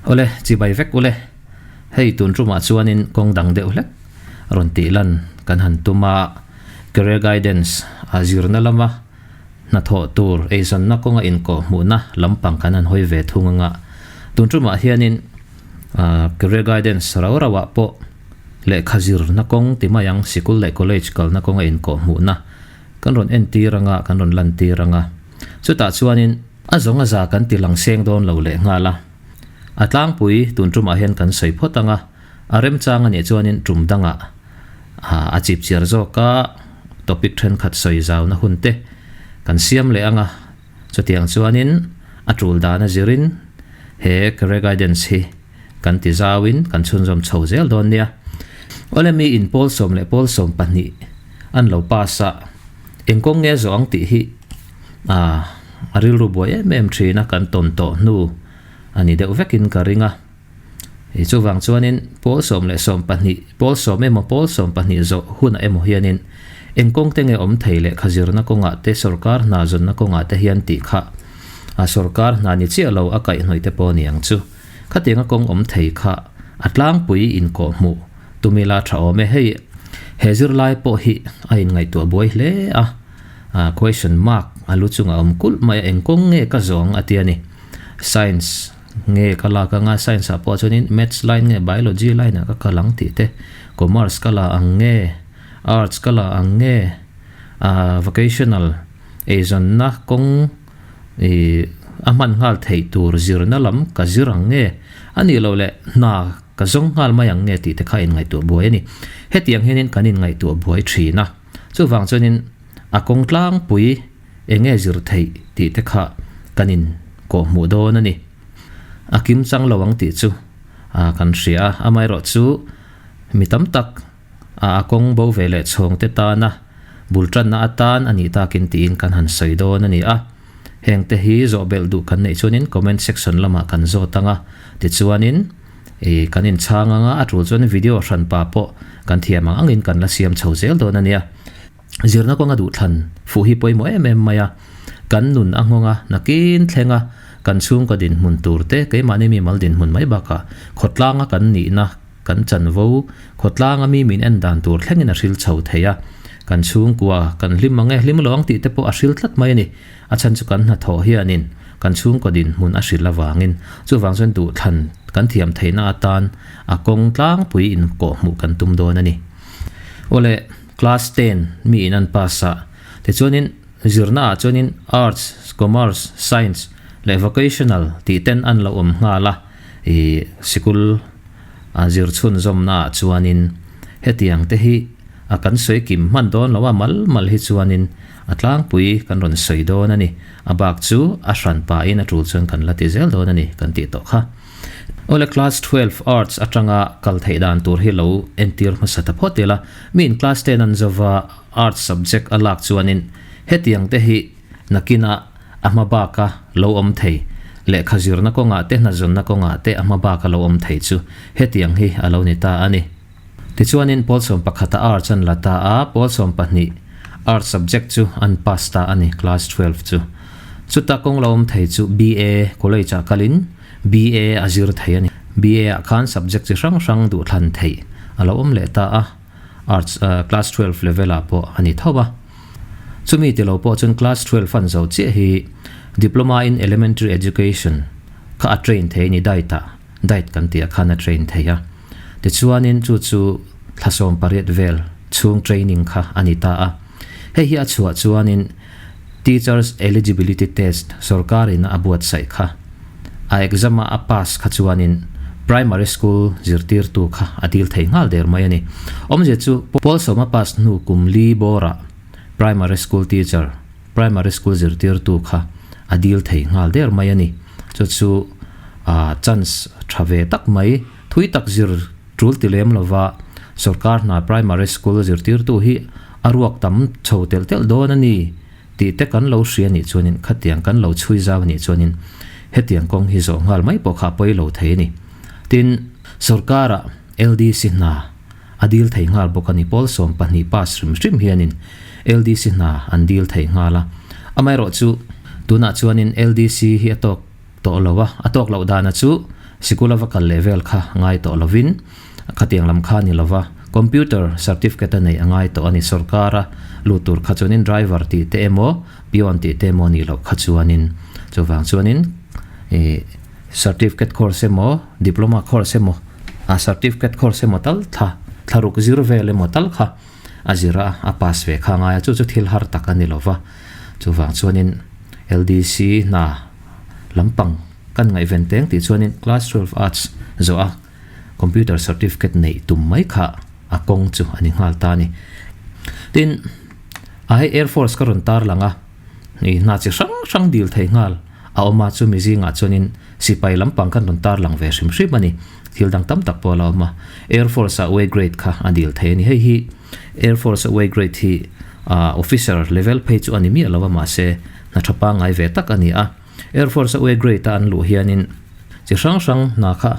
Awle, chibai vek ule. Hei tun tumah chuanin kawng dang deuh hlek rawn tih lan kan han tum a, Career Guidance a zirna lama hnathawh tur eizawnna kawnga inkawh hmuhna lampang kan han hawi ve thung anga, tun tumah hianin Career Guidance rau rauah pawh lehkha zirna kawng ti mai ang, sikul leh college kalna kawnga inkawh hmuhna kan rawn entir anga, kan rawn lantir anga, chutah chuanin a zawng a za kan ti lang seng dawn lo leh nghal a. A tlangpui tun tumah hian kan sawi phawt ang a, a remchang a nih chuanin tum dangah a chip chiar zawk a, topic thenkhat sawi zauna hun te kan siam leh ang a, chutiang chuanin a tul dan a zirin he career guidance hi kan ti zauin kan chhunzawm chho zel dawn nia. Awle mi in pawl sawm leh pawl 12 an lo pass a, eng kawng nge zawh ang tih hi A rilru buai em em thin a, kan tawn tawh hnu a ni deuh vekin ka ring a. I chuvang chuanin pawl 12, pawl sawm emaw pawl 12 zawh hunah emaw hianin eng kawng te nge awm thei lehkha zirna kawngah te sawrkar hna zawnna kawngah te hian tih kha a sawrkar hna ni chiah lo a kaihhnawih te pawh a ni ang chu. Khatianga kawng awm thei kha a tlangpui inkawhhmuh tumila tha awm e. Hei he zirlai pawh hi a inngaihtuah buai hle a. Question mark a lu chungah a awm kulh mai a, eng kawng nge ka zawng a ti a ni. Science nge ka lak anga, science ah pawh chuanin maths line nge biology line ah ka kal ang tih te, commerce ka la ang nge, arts ka la ang nge, vocational eizawnna kawng ih a hman nghal theih tur zirna lam ka zir ang nge, a nih loh leh hna ka zawng nghal mai ang nge tih te kha inngaihtuah buai a ni. Hetiang hianin kan inngaihtuah buai thin a. Chuvang chuanin a kawng tlangpui eng nge zir theih tih te kha kan in kawh hmuh dawn a ni. A kim chang lo ang tih chu kan hria a, amaherawh chu mi tam tak a kawng bo ve leh chhawng te tana bul tanna atan a nih takin tiin kan han sawi dawn a ni a. Heng te hi zawh belh duh kan neih chuanin comment section lamah kan zawt ang a, tichuanin i kan inchhang ang a, a tul chuan video hranpa pawh kan thiam ang angin kan la siam chho zel dawn a nia. Zirna kawnga duhthlan fuh hi pawimawh em em mai a, kan nun a nghawng a, nakin thleng a, kan chhungkaw dinhmun tur te, keimahni mi mal dinhmun mai bakah khawtlanga kan nihna, kan chanvo, khawtlanga mi min en dan tur thlengin a hril chho thei a, kan chhungkua kan hlim ang e, hlim lo ang tih te pawh a hril tlat mai a ni. A chhan chu kan hnathawh hianin kan chhungkaw dinhmun a hrilh avangin chuvang chuan duhthlan kan thiam theihna atan a kawng tlangpui inkawh hmuh kan tum dawn a ni. Awle, class 10 mi in an pass a, tichuanin zirna ah chuanin arts, commerce, science leh vocational tih ten an lo awm nghal a, ih sikul a zir chhunzawmna ah chuanin hetiang te hi a kan sawi kim hman dawn lo a, mal mal hi chuanin A tlangpui kan rawn sawi dawn a ni. A bak chu a hran pahin a tul chuan kan la ti zel dawn a ni kan tih tawh kha. Awle class 12 arts atanga kal theih dan tur hi lo entir hmasa ta phawt ila, miin class 10 an zova arts subject a lak chuanin hetiang te hi nakina a hma baka lo awm thei, lehkha zirna kawngah te hnazawnna kawngah te a hma baka lo awm thei chu hetiang hi a lo ni ta a ni. Tichuanin pawl 11 a arts an la ta a, pawl 12 arts subject chu an pass ta a ni, class 12 chu. Chuta kawng lo awm thei chu BA college ah kalin BA a zir thei a ni. BA ah khan subject chi hrang hrang duhthlan theih a lo awm leh ta a, arts class 12 level ah pawh a ni tho a. Chumi ti lo pawh chuan class 12 an zo chiah hi Diploma in Elementary Education kha a train thei a ni diet ah, diet kan tih ah khan a train thei a. Tichuanin chu chu thla 18 vel chhung training kha a ni ta a. Hei hi a chhuah chuanin Teachers Eligibility Test sorkarin a buatsaih kha a exam a a pass kha chuanin Primary School zirtirtu kha a dil thei nghal der mai a ni. Awmzia chu pawl sawma pass hnu kum li bawrah Primary School Teacher, Primary School zirtirtu kha a dil thei nghal der mai a ni. Chu chu chance tha ve tak mai. Thui tak zir tul ti lem lova sorkar hna primary school zirtirtu hi a ruak tam chho telh telh dawn a ni tih te kan lo hria nih chuanin khatiang kan lo chhui zau nih chuanin hetiang kawng hi zawh nghal mai pawh kha a pawi lo thei a ni. Tin, sorkara LDC hna a dil thei nghal bawk a ni. Pawl 12 pass hrim hrim hianin LDC hna an dil thei nghal a. Amaherawhchu tunah chuanin LDC hi a tawk tawh lo a, a tawk loh dana chu. Sikul a va kal leh vel kha ngai tawh lovin khatiang lam kha a ni lova, computer certificate a neih a ngai tawh a ni. Sorkara lut tur kha chuanin driver tih te emaw peon tih te emaw nih loh kha chuanin chuvang chuanin ih certificate course emaw diploma course emaw a certificate course emaw tal thla thlaruk zir vel emaw tal kha a zir a a pass ve kha a ngai a chu chu thil har tak a ni lova chuvang chuanin L_D_C hna lampang Kan ngaihven teng tih chuanin Class 12 Arts zawh a Computer Certificate neih tum mai kha a kawng chu a ni nghal ta a ni. Tin, a hei Air Force ka rawn tar lang a, i hna chi hrang hrang dil thei nghal a awm a, chumi zingah chuanin sipai lampang kan rawn tar lang ve hrim hrim a ni. Thil dang tam tak pawh a la awm a, Air Force ah Way Grade kha a dil thei a ni. Hei hi Air Force a Way Grade hi Officer level phei chu a ni miah lo a, mahse hna tha pangngai ve tak a ni a. Air Force a Uegrate a an luh hianin chi hrang hrang hna kha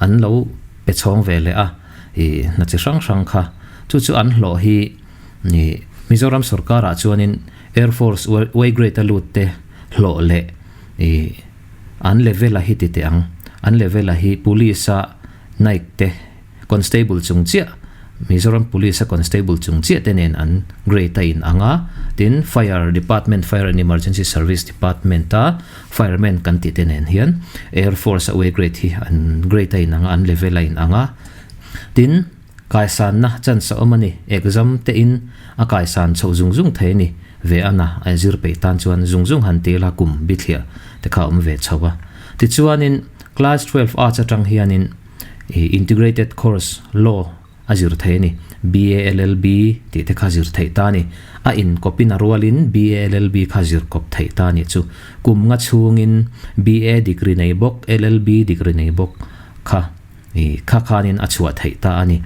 an lo pe chhawng ve leh a, ih hna chi hrang hrang kha chu chu an hlawh hi ih Mizoram sorkarah chuanin Air Force Uegrate a lut te hlawh leh ih an level a hi ti teh ang, an level a hi Police a Naik te Constable chung chiah, Mizoram Police a Constable chung chiah te nen an grade a in ang a, tin Fire Department, Fire and Emergency Service Department a Fireman kan tih te nen hian Air Force a way grade hi an grade a in ang a, an level a in ang a. Tin, kaisanna chance a awm a ni, exam te in a kaisan chhoh zung zung thei a ni ve a na, a zir peih tan chuan zung zung han ti ila kum bithliah te kha a awm ve chho a. Tichuanin Class 12 Arts atang hianin Ih integrated course law a zir thei a ni. BALLB tih te kha zir theih ta a ni. A in kawpin a rualin BALLB kha zir kawp theih ta a nih chu. Kum nga chhungin BA degree nei bawk, LLB degree nei bawk kha ih kha khanin a chhuah theih ta a ni.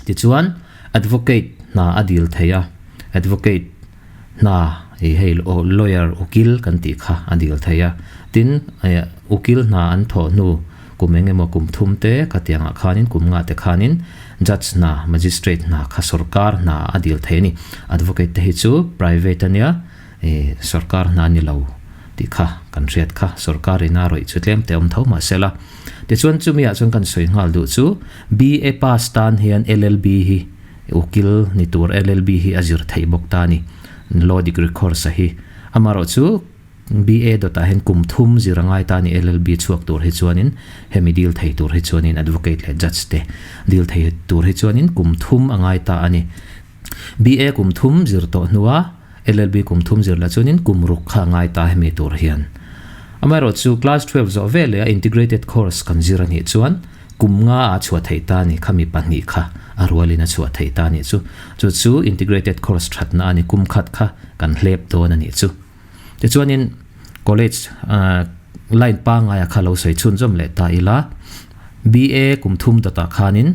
Tichuan advocate hna a dil thei a, advocate hna ih hei lawyer ukil kan tih kha a dil thei a. Tin ukil hna an thawh hnu Kum eng emaw kum thum te ka tiang ah khanin kum nga te khanin judge hna, magistrate hna kha sorkar hna a dil thei a ni. Advocate te hi chu private a nia, ih sorkar hna a ni lo tih kha kan hriat kha. Sorkar in a rawih chu tlem te awm tho mah se la. Tichuan chumi ah chuan kan sawi nghal duh chu BA pass tan hian LLB hi ukil ni tur LLB hi a zir theih bawk ta a ni. Law degree course a hi. Amaherawhchu BA dawtah hian kum thum zir a ngai ta a ni, LLB chhuak tur hi chuanin hemi deal thei tur hi chuanin advocate leh judge te deal thei tur hi chuanin kum thum a ngai ta a ni. BA kum thum zir tawh hnua LLB kum thum zir lah chuanin kum ruk kha a ngai ta hemi tur hian. Amaherawh chu class 12 zawh veleh a integrated course kan zir a nih chuan kum nga a chhuah theih ta a ni, khami pahnih kha a rualin a chhuah theih ta a nih chu. Chu chu integrated course thatna a ni, kum khat kha kan hlep dawn a nih chu. Tichuanin college line pangaia kha lo sawi chhunzawm leh ta ila, BA kum thum dawtah khanin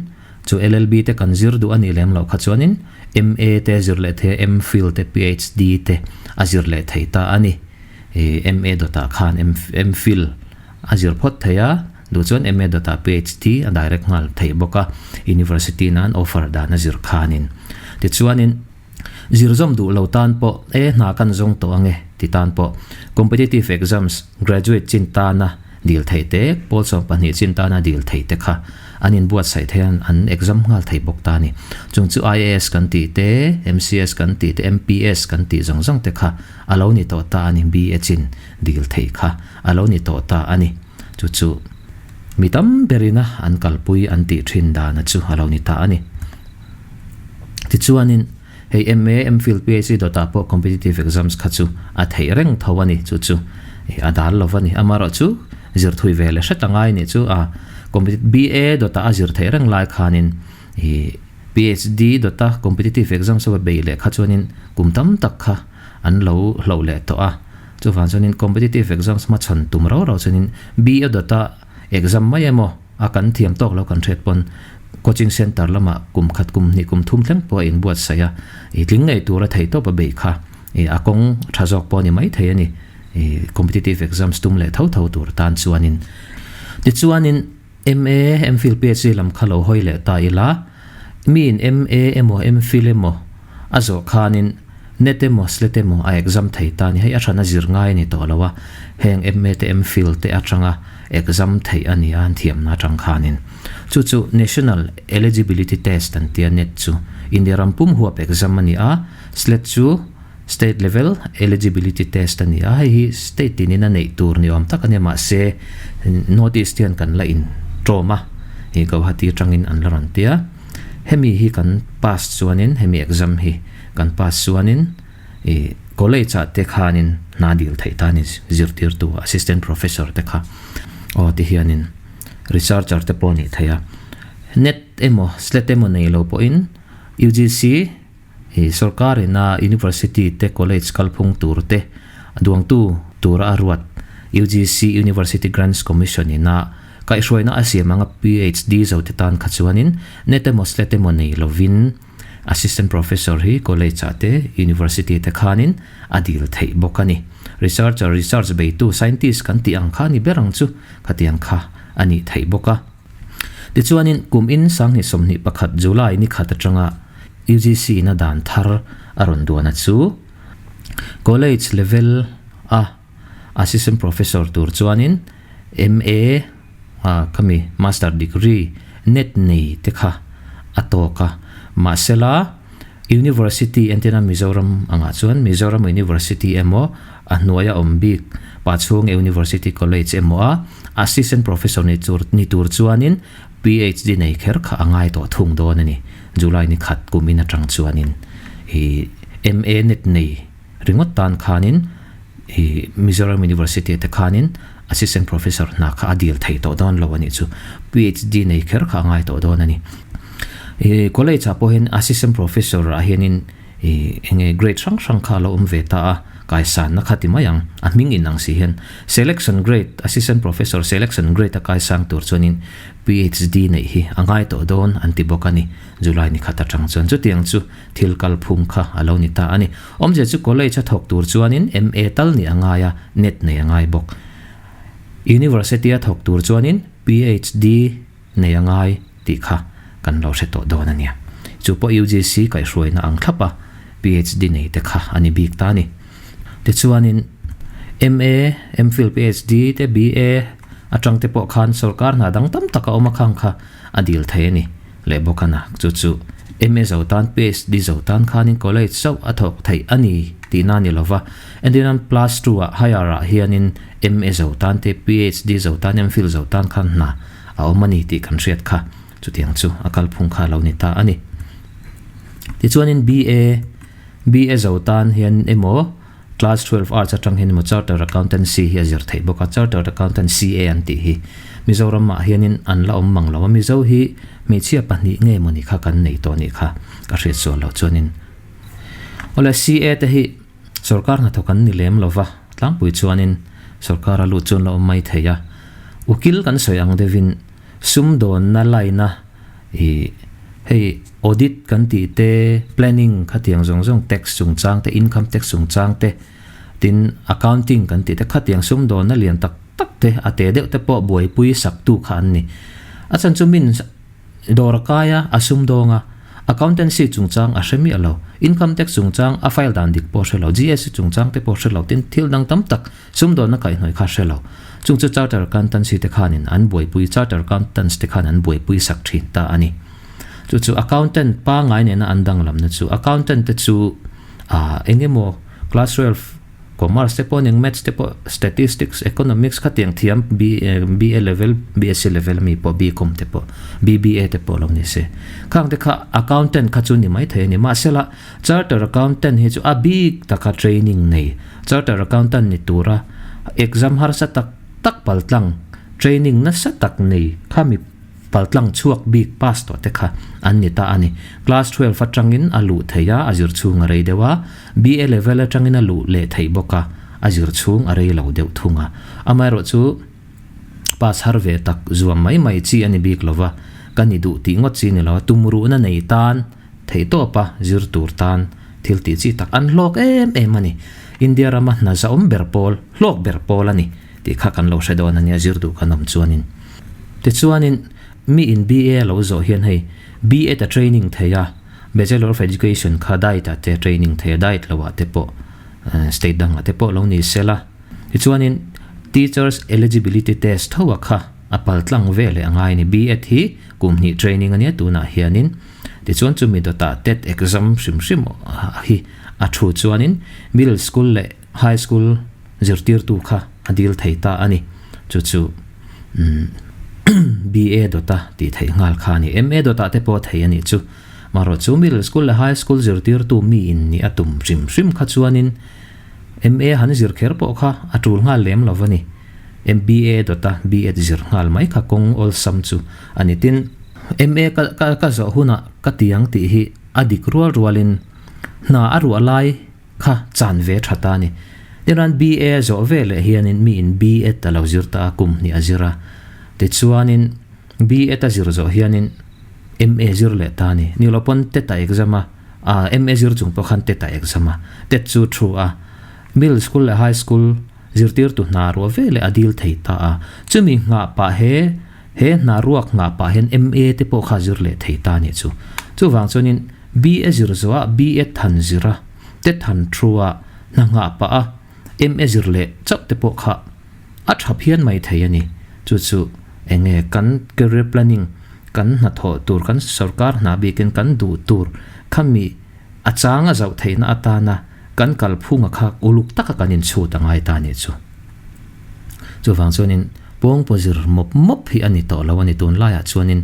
chu LLB te kan zir duh a nih lem loh kha chuanin MA te zir leh thei a, MPhil te PhD te a zir leh thei ta a ni. MA dawtah khan MPhil a zir phawt thei a, duh chuan MA dawtah PhD a direct nghal theih bawk a, university nan offer dan a zir khanin. Tichuanin. Zir zawm duh lo tan pawh e hna kan zawng tawh ange ti tan pawh competitive exams graduate chin tana dil theih te, pawl 12 chin tana dil theih te kha an inbuatsaih thei an an exam nghal thei bawk ta a ni. Chung chu IAS kan tih te, MCS kan tih te, MPS kan tih zawng zawng te kha a lo ni tawh ta a ni, BA chin dil theih kha a lo ni tawh ta a ni. Chu chu mi tam berina an kalpui an tih thin dana chu a lo ni ta a ni. Tichuanin, hei MA, MPhil, PhD dawtah pawh competitive exams kha chu a theih reng tho a ni, chu chu a dal lo va ni. Amaherawhchu, zir thui ve leh hret a ngai nih chu a BA dawtah a zir theih reng lai khanin PhD dawta competitive exams a bei leh kha chuanin kum tam tak kha an lo hloh leh tawh a. Chuvang chuanin competitive exams hmachhawn tum rau rau chuanin BA dawta exam mai emaw, A kan thiam tawk lo kan hriat pawn coaching centre lamah kum khat kum hnih kum thum thleng pawh a inbuatsaih a, i tling ngei tura theih tawp a beih kha i a kawng tha zawk pawh a ni maithei a ni, i competitive exams tum leh tho tho tur tan chuanin. Tichuanin MA, MPhil, PhD lam kha lo hawi leh ta ila, miin MA emaw MPhil emaw a zawh khanin. Net emaw SLET emaw a exam thei ta a ni. Hei a hran a zir ngai a ni tawh lo a, heng MA te MPhil te atanga exam theih a ni a an thiamna atang khanin. Chu chu National Eligibility Test an tia net chu India ram pum huap exam a ni a, SLET chu State Level Eligibility Test a ni a, hei hi state tinin a neih tur ni awm tak a nia mahse North East hian kan la in tawm a, ih Guwahati atangin an la rawn tia. Hemi hi kan pass chuanin hemi exam hi kan pass chuanin ih college ah te khanin hna dil theih ta a ni zirtirtu assistant professor te kha aw ti hianin researcher te pawh a nih theih a. Net emaw SLET emaw nei lo pawhin UGC Hi sorkar ina University te college kalphung tur te duangtu tura a ruat UGC University Grants Commission ina kaihhruaina a siam anga PhD zo te tan kha chuanin net emaw slet emaw nei lovin Assistant Professor hi college ah te University te khanin a dil theih bawk a ni. Researcher, research beitu, scientist kan tih ang kha ni ber ang chu khatiang kha a nih theih bawk a. Tichuanin kum in 2021 July ni khat atanga UGC in a dan thar a rawn duan a chu College level a Assistant Professor tur chuanin MA a khami Master Degree net nei te kha a tawk a. Mahsela University entirna Mizoram angah chuan Mizoram University emaw a hnuaia awm bik Pachhung University College emaw a Assistant Professor ni tur ni tur chuanin PhD nei kher kha a ngai tawh thung dawn a ni. July ni khat kum in atang chuanin i MA net nei ringawt tan khanin i Mizoram University te khanin Assistant Professor hna kha a dil thei tawh dawn lo a nih chu. PhD nei kher kha a ngai tawh dawn a ni. I college ah pawh hian Assistant Professor ah hianin i enge grade hrang hrang kha a lo awm ve ta a, kaisanna kha ti mai ang, a hming in ang si hian Selection grade, Assistant Professor selection grade a kaisang tur chuanin PhD neih hi a ngai tawh dawn an ti bawk a ni. July ni khat atang chuan chutiang chu thil kalphung kha a lo ni ta a ni. Awmzia chu college a thawk tur chuanin MA tal nih a ngai a, net nei a ngai bawk. University a thawk tur chuanin PhD nei a ngai tih kha kan lo hre tawh dawn a nia. Chu pawh UGC kaihhruaina ang thlap a PhD nei te kha a ni bik ta a ni. Tichuanin MA, MPhil, PhD te BA atang te pawh khan sorkar hna dang tam tak a awm a khang kha a dil thei a ni leh bawk a na. Chu chu MA zo tan PhD zo tan khanin college chauh a thawk theih a ni tihna a ni lova. Entirnan plus two ah higher ah hianin MA zo tan te PhD zo tan MPhil zo tan khan hna a awm a ni tih kan hriat kha. Chutiang chu a kalphung kha a lo ni ta a ni. Tichuanin BA BA zo tan hian emaw Class 12 Arts atang hian emaw Chartered Accountancy hi a zir theih bawk a, Chartered Accountant CA an tih hi Mizoram ah hianin an la awm mang lo a, Mizo hi hmeichhia pahnih nge mawni kha kan nei tawh nih kha ka hriat sual loh chuanin awle CA te hi sorkar hnathawk an ni lem lo va, tlangpui chuanin sorkar a lut chuan la awm mai thei a, ukil kan sawi ang deuhin sumdawnna line a ih hei audit kan tih te, planning khatiang zawng zawng tax chungchang te, income tax chungchang te, tin accounting kan tih te khatiang sumdawnna lian tak tak te a te deuh te pawh buaipui sak tu kha an ni. A chhan chu min dawr a kai a, a sumdawng a, accountancy chungchang a hre miah lo, income tax chungchang a file dan dik pawh a hre lo, GST chungchang te pawh a hre lo, tin thil dang tam tak Sumdawnna kaihhnawih kha hre lo. Chung chu Charter Accountancy te khanin an buaipui, Charter Accountants te khan an buaipui sak thin ta a ni. Chu chu Accountant pangngai nena an danglamna chu Accountant te chu ah eng emaw Class 12 Commerce te pawh eng Maths te pawh Statistics, Economics khatiang thiam BA level, BSc level ami pawh BCom te pawh BBA te pawh lo ni se. Khang te kha Accountant kha chu ni maithei a ni. Mahsela Charter Accountant hi chu a bik taka training nei, Charter Accountant ni tura exam harsa tak tak paltlang, training nasa tak nei khami paltlang chhuak bik pass tawh te kha an ni ta a ni. Class 12 atangin a luh theih a, a zir chhung a rei deuh a, BA level atangin a luh leh theih bawk a, a zir chhung a rei lo deuh thung a. Amaherawhchu pass har ve tak zuam mai mai chi a ni bik lova, ka ni duh tih ngawt chi ni lo a, tumruhna nei tan, Theihtawpa zir tur tan thil tih chi tak an hlawk em em a ni. India rama hna zahawm ber pawl, hlawk ber pawl a ni tih kha kan lo hre dawn a nia zir duh kan awm chuanin. Tichuanin mi in BA a lo zawh hian hei BEd a training thei a, Bachelor of Education kha diet ah te training thei a, diet lo ah te pawh state dang ah te pawh lo ni sela. Tichuanin Teachers Eligibility Test tho a kha a pal tlang ve leh a ngai a ni. B.Ed hi kum hnih training a nia tunah hianin. Tichuan chumi dawtah tet exam hrim hrim hi a thu chuanin middle school leh high school zirtirtu kha a dil thei ta a ni. Chu chu BA dawta tih theih nghal kha a ni. MA dawtah te pawh a thei a nih chu. Marawh chu middle school leh high school zirtirtu mi in nih a tum hrim hrim kha chuanin MA han zir kher pawh kha a tul nghal lem lo va ni. MBA dawta B.Ed zir nghal mai kha kawng awlsam chu a ni. Tin, MA ka ka ka zawh hunah ka ti ang tih hi a dik rual rualin hna a ruah lai kha chan ve tha ta a ni. Tichuan BA zawh ve leh hianin miin B.Ed a lo zir ta a, kum hnih a zir a. Tichuanin B.Ed a zir zawh hianin MA zir leh ta a ni. Ni lo pawn tet a exam a, ah MA zir chung pawh khan tet a exam a. Tet chu thu a, middle school leh high school zirtirtu hna ruah ve leh a dil thei ta a. Chumi nghah pah he he hna ruak nghah pah hian MA te pawh kha zir leh thei ta a nih chu. Chuvang chuanin BA zir zawhah BA than zir a, te than thu a, hna nghah pah a, MA zir leh chauh te pawh kha a tha phian mai thei a ni. Chu chu eng nge kan career planning, kan hnathawh tur, kan sorkar hna bikin kan duh tur khami a chang a zauh theihna atana kan kalphunga kha uluk taka kan inchhut a ngai ta a nih chu. Chuvang chuanin pawngpaw zir mawp mawp hi a ni tawh lo a ni tunlaiah chuanin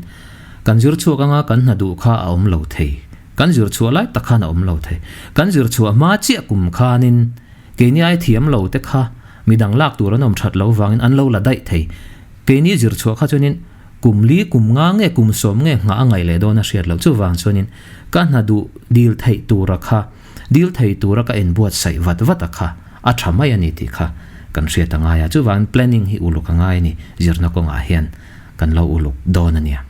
kan zir chhuak anga kan hna duh kha a awm lo thei. Kan zir chhuah lai tak khan a awm lo thei. Kan zir chhuah hma chiah kum khanin keini ai thiam lo te kha midang lak tur an awm that lo vangin an lo la daih thei. Keini zir chhuah kha chuanin kum li kum nga nge kum sawm nge nghah a ngaih leh dawn a hriat loh. Chuvang chuanin ka hna duh dil theih tura kha dil thei tura ka inbuatsaih vat vat a kha a tha mai a ni tih kha kan hriat a ngai a. Chuvangin planning hi uluk a ngai a ni zirna kawngah hian kan lo uluk dawn a nia.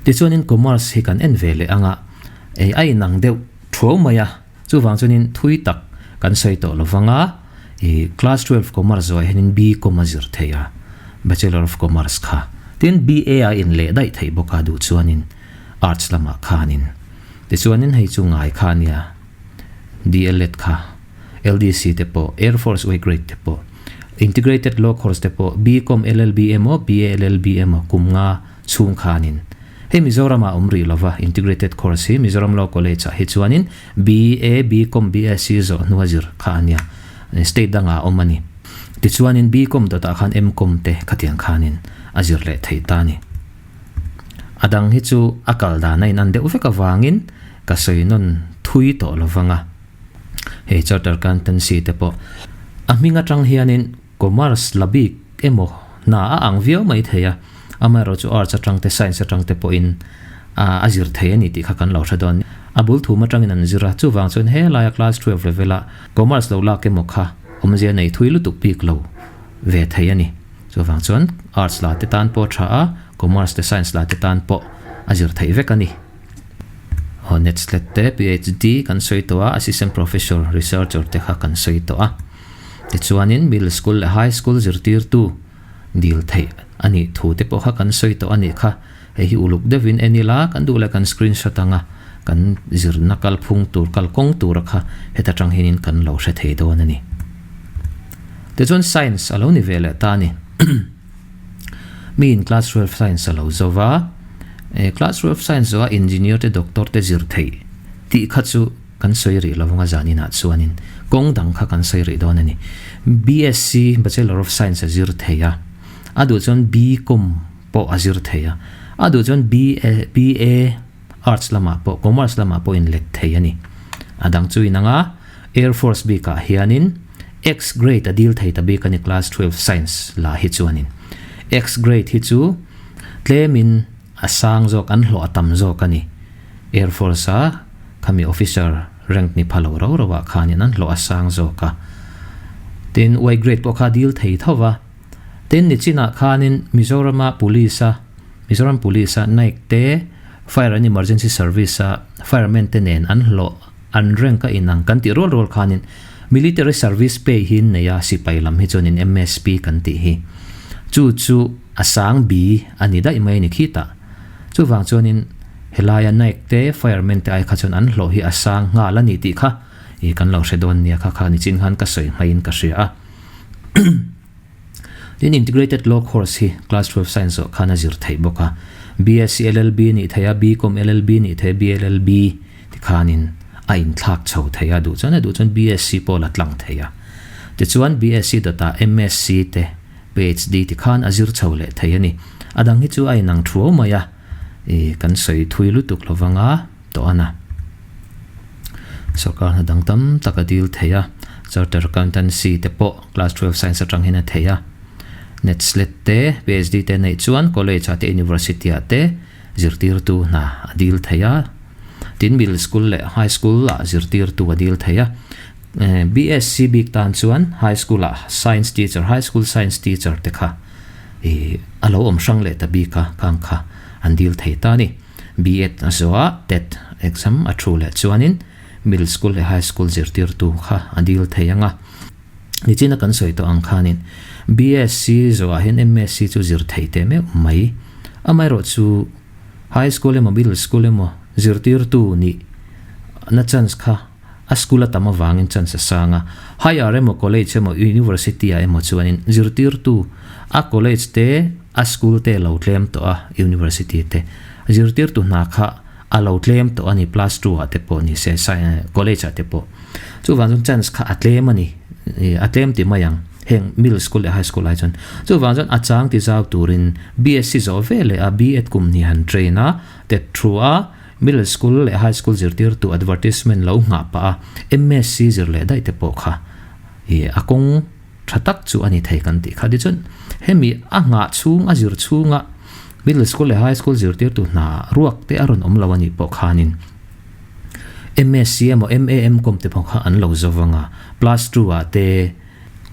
Tichuanin commerce hi kan en ve leh anga ei a inang deuh thuau mai a, chuvang chuanin thui tak kan sawi tawh lo vang a, i class 12 commerce zawhah hianin BCom a zir thei a, Bachelor of Commerce kha. Tin BA a in leh daih theih bawk a duh chuanin arts lamah khanin. Tichuanin hei chu ngai kha a nia DLEd kha, LDC te pawh, Air Force Y grade te pawh, Integrated Law Course te pawh, BCom LLB emaw BA LLB emaw kum nga chhung khanin hei Mizoram ah awm rih lova Integrated Course hi Mizoram Law College ah hi chuanin BA, BCom, BSc zawh hnua zir kha a nia, state dangah a awm a ni. Tichuanin BCom dawtah khan MCom te khatiang khanin a zir leh thei ta a ni. A dang hi chu a kal dan a inan deuh vek avangin ka sawi nawn thui tawh lovang a. Hei Charter Accountancy te pawh a hming atang hianin Commerce la bik emaw hna a ang viau mai thei a, amaherawh chu Arts atang te Science atang te pawhin a zir thei a ni tih kha kan lo hre dawn. A bul thum atangin an zir a, chuvang chuan helaia class 12 level a Commerce lo lak emaw kha awmzia nei thui lutuk bik lo ve thei a ni. Chuvang chuan Arts la te tan pawh a tha a, Commerce te Science la te tan pawh a zir theih vek a ni. Aw Netslet te PhD kan sawi tawh a, Assistant Professor, Researcher te kha kan sawi tawh a. Tichuanin Middle School leh High School zirtirtu dil theih a nih thu te pawh kha kan sawi tawh a nih kha. Hei hi uluk deuhin en ila, kan duh leh kan screenshot anga kan zirna kalphung tur, kalkawng tura kha heta tang hianin kan lo hre thei dawn a ni. Tichuan Science a lo ni ve leh ta a ni. Miin Class 12 Science a lo zo va, Class 12 Science zawha Engineer te Doctor te zir theih tih kha chu Kan sawi rih lo anga zaninah chuanin kawng dang kha kan sawi rih dawn a ni. BSc, Bachelor of Science, a zir thei a, a duh chuan BCom pawh a zir thei a, a duh chuan BA, BA Arts lamah pawh, Commerce lamah pawh in let thei a ni. A dang chu inang a, Air Force bikah hianin X grade a dil thei ta bik a ni Class 12 Science lah hi chuanin. X grade hi chu tlemin a sang zawk, an hlawh a tam zawk a ni. Air Force a khami officer rank ni pha lo rau rau ah khanin an hlawh a sang zawk a. Tin, Y grade pawh kha a dil thei tho va. Tin, nichinah khanin Mizorama Police a, Mizoram Police a Naik te, Fire and Emergency Service a Fireman te nen an hlawh an rank a inang kan tih rual rual khanin Military Service Pay hi an nei a, sipai lam hi chuanin MSP kan tih hi. Chu chu a sang bi a ni daih mai a ni khitah. Chuvang chuanin. Helaia Naik te, Fireman te ai kha chuan an hlawh hi a sang nghal a ni tih kha i kan lo hre dawn nia kha kha nichin khan ka sawi hmaiin ka hria a. Tin, Integrated Law Course hi Class 12 Science zawh khan a zir theih bawk a. BSc LLB nih theih a, BCom LLB nih theih a, BLLB ti khanin a inthlak chho thei a, duh chuan a duh chuan BSc pawh la tlang thei a. Tichuan BSc dawtah MSc te, PhD ti khan a zir chho leh thei a ni. A dang hi chu a inang thuau mai a, i kan sawi thui lutuk lo vanga tawh a na. Sorkar hna dang tam tak a dil thei a, Charter Accountancy te pawh Class 12 Science atang hian a thei a. Net Slet te, PhD te neih chuan College ah te University ah te zirtirtu hna a dil thei a. Tin Middle School leh High School ah zirtirtu a dil thei a. BSc bik tan chuan High School ah Science Teacher, High School Science Teacher te kha ih a lo awm hrang leh ta bik a, khang kha an dil thei ta a ni. B.Ed a zawh a, tet exam a thu leh chuanin Middle School leh High School zirtirtu kha a dil thei ang a. Nichina kan sawi tawh ang khanin BSc zawhah hian MSc chu zir thei teh meuh mai. Amaherawh chu High School emaw Middle School emaw zirtirtu nih na chance kha a school a tam avangin chance a sang a. Higher emaw College emaw University ah emaw chuanin zirtirtu a college te a school te lo tlem tawh a, University te zirtirtu hna kha a lo tlem tawh a ni, plus two ah te pawh ni se, college ah te pawh. Chuvang chuan chance kha a tlem a ni, a tlem ti mai ang, heng middle school leh high school ai chuan. Chuvang chuan a chang ti zau turin BSc zawh ve leh a B.Ed kum hnih han train a, tet thu a, middle school leh high school zirtirtu advertisement lo nghah pah a, MSc zir leh daih te pawh kha a kawng tha tak chu a ni thei kan tih kha. Tichuan hemi a nghah chhung a zir chhunga middle school leh high school zirtirtu hna ruak te a rawn awm lo a nih pawh khanin MSc emaw MAM kawm te pawh kha an lo zo vang a, plus two ah te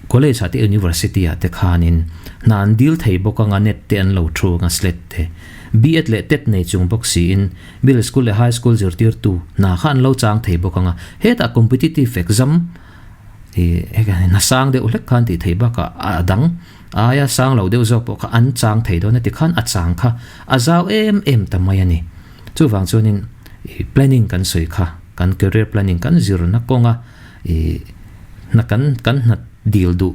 college ah te university ah te khanin hna an dil thei bawk anga net te an lo thu anga slet te B.Ed leh tet nei chung bawk siin middle school leh high school zirtirtu hna kha an lo chang thei bawk anga hetah competitive exam Ih hna sang deuh hlek khan tih theih bakah a dang aia sang lo deuh zawk pawh kha an chang thei dawn a tikhan a chang kha a zau em em ta mai a ni. Chuvang chuanin ih planning kan sawi kha kan career planning kan zirna kawnga ih hna kan kan hna dil duh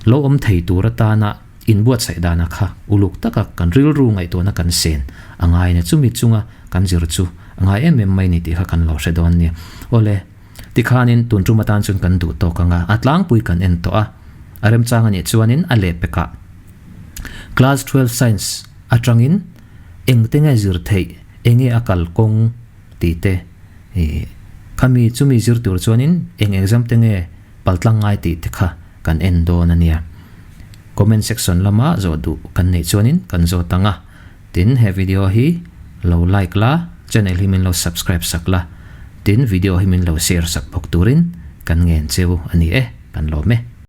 lo awm thei tur atana inbuatsaih dana kha uluk taka kan rilru ngaihtuahna kan sen a ngai a ni. Chumi chunga kan zir chu a ngai em em mai a ni tih kha kan lo hre dawn a ni. Awle. Tikhanin tun tum atan chuan kan duh tawk ang a, a tlangpui kan en tawh a. A remchang a nih chuanin a lehpekah Class 12 Science atangin engte nge zir theih, enge a kalkawng tih te, ih khami chumi zir tur chuanin eng exam te nge paltlang ngai tih te kha kan en dawn a nia. Comment section lama zawh duh kan neih chuanin kan zawt ang a. Tin, he video hi lo like la, channel hi min lo subscribe sak la, tin video hi min lo share sak bawk turin kan ngen cheu a ni e, kan lawm e.